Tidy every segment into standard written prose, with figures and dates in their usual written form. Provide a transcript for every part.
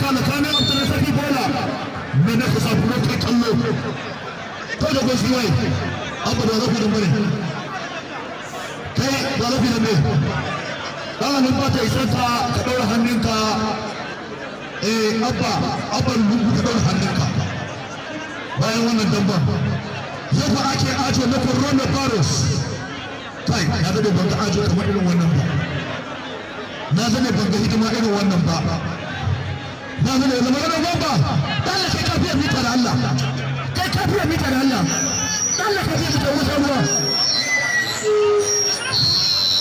fafata tsakanin Abdulrazak Bola mai na kasa kuma kai kallo ko da gosi wai abu da rafi da mare kai da rafi da me ɗanin ba ta isa ka ka ɗaura hannunka. Eh, abba abba lungu, ka ɗaura hannunka bayan wannan damban. Yau fa ake ajo na coronavirus. Kai, na daɗe ban ga ajo kamar irin wannan ba, na daɗe ban ga hidima irin wannan ba, na daɗe zama wani bomba. Allah, kai kafiya mita da Allah, kai kafiya mita da Allah, Allah kafiya mita wuta ruwa.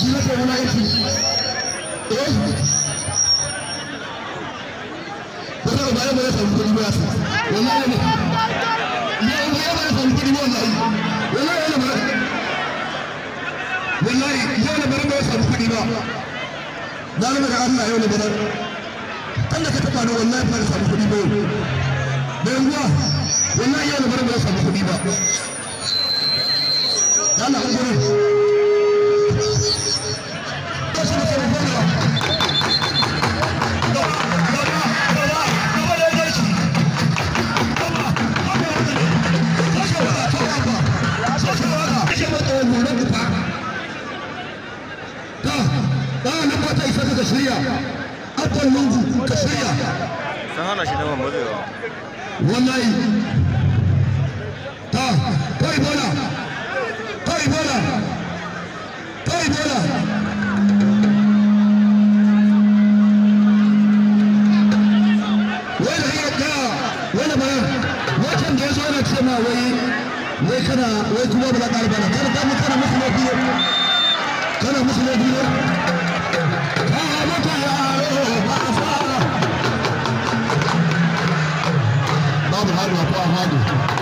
Ni na kai wani aiki, eh, ba za ba ya samu kuɗi ba, wallahi ne ya ya ba ya samu kuɗi ba, wallahi wallahi ya ba, wallahi yau na bari ba ya samu kuɗi ba. Na rama da Allah, yau na bari Allah ka taɓa ni, wallahi ba ya samu kuɗi ba yau. Da ruwa, wallahi yau na bari ba ya samu kuɗi ba. Allah an gurin ba shi da samu kuɗi ba. Ka shirya, abban lungu, ka shirya. Sun hana shi naman matsewa. Wallahi ta kai bola, kai bola, kai bola. Wai da iya da wani bayan wancan da ya zo yana ce ma wai wai kana wai kuma ba za ka bana kana da kana musu laifi ne, kana musu laifi ne. Ka mutu yaro ba sa babu haɗuwa ko a haɗu.